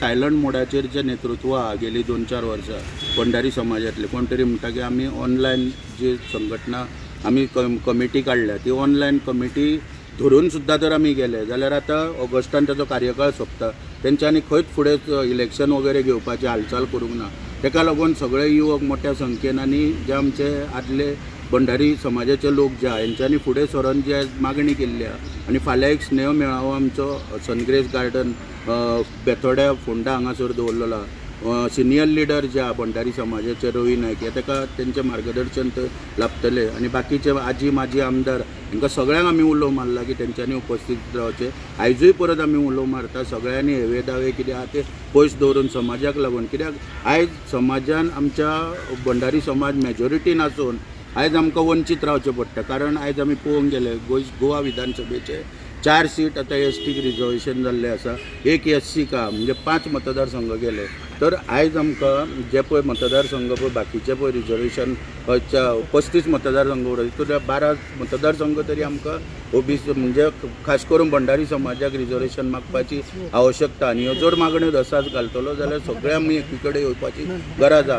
Silent मोडाचेर जे नेतृत्व आहा गेली 2-4 वर्सां भंडारी समाजातले कोण तरी म्हणटा की आमी ऑनलायन जी संघटना आमी कमिटी काडल्या ती ऑनलायन कमिटी धरून सुद्दां जर आमी गेले जाल्यार आतां ऑगस्टान ताचो कार्यकाळ सोंपता, तेंच्यांनी खंयच फुडें इलेक्शन वगैरे घेवपाची हालचाल करूंक ना. ताका लागून सगळे युवक मोठ्या संख्येन आनी जे आमचे आदले भंडारी समाजाचे लोक जे आहा हेंच्यांनी फुडें सरून जे मागणी केल्ली आहा आनी फाल्यां एक स्नेह मेळावो आमचो सनग्रेस गार्डन बेतोड्या फोंडा हांगासर दवरलेलो आहा. सिनियर लिडर जे आहा भंडारी समाजाचे रवी नायक हे ताका तेंचें मार्गदर्शन थंय लाभतलें आनी बाकीचे आजी माजी आमदार हांकां सगळ्यांक आमी उलो मारला की तेंच्यांनी उपस्थीत रावचें. आयजूय परत आमी उलो मारता सगळ्यांनी हेवे दावे कितें आहा ते पयस दवरून समाजाक लागून, कित्याक आयज समाजान आमच्या भंडारी समाज मेजॉरिटीन आसून आयज आमकां वंचीत रावचें पडटा. कारण आयज आमी पळोवंक गेले गोवा विधानसभेचे 4 सीट आतां एस टीक रिजर्वेशन जाल्लें आसा, 1 एस सीक आहा, म्हणजे 5 मतदारसंघ गेले. तर आयज आमकां जे पळय मतदारसंघ पळय बाकीचे पळय रिजर्वेशन 35 मतदारसंघ उरता तितूंतल्या 12 मतदारसंघ तरी आमकां ओबीसी म्हणजे खास करून भंडारी समाजाक रिजर्वेशन मागपाची आवश्यकता आनी ह्यो जर मागण्यो दसाच घालतलो जाल्यार सगळे आमी एकी कडेन येवपाची गरज आहा.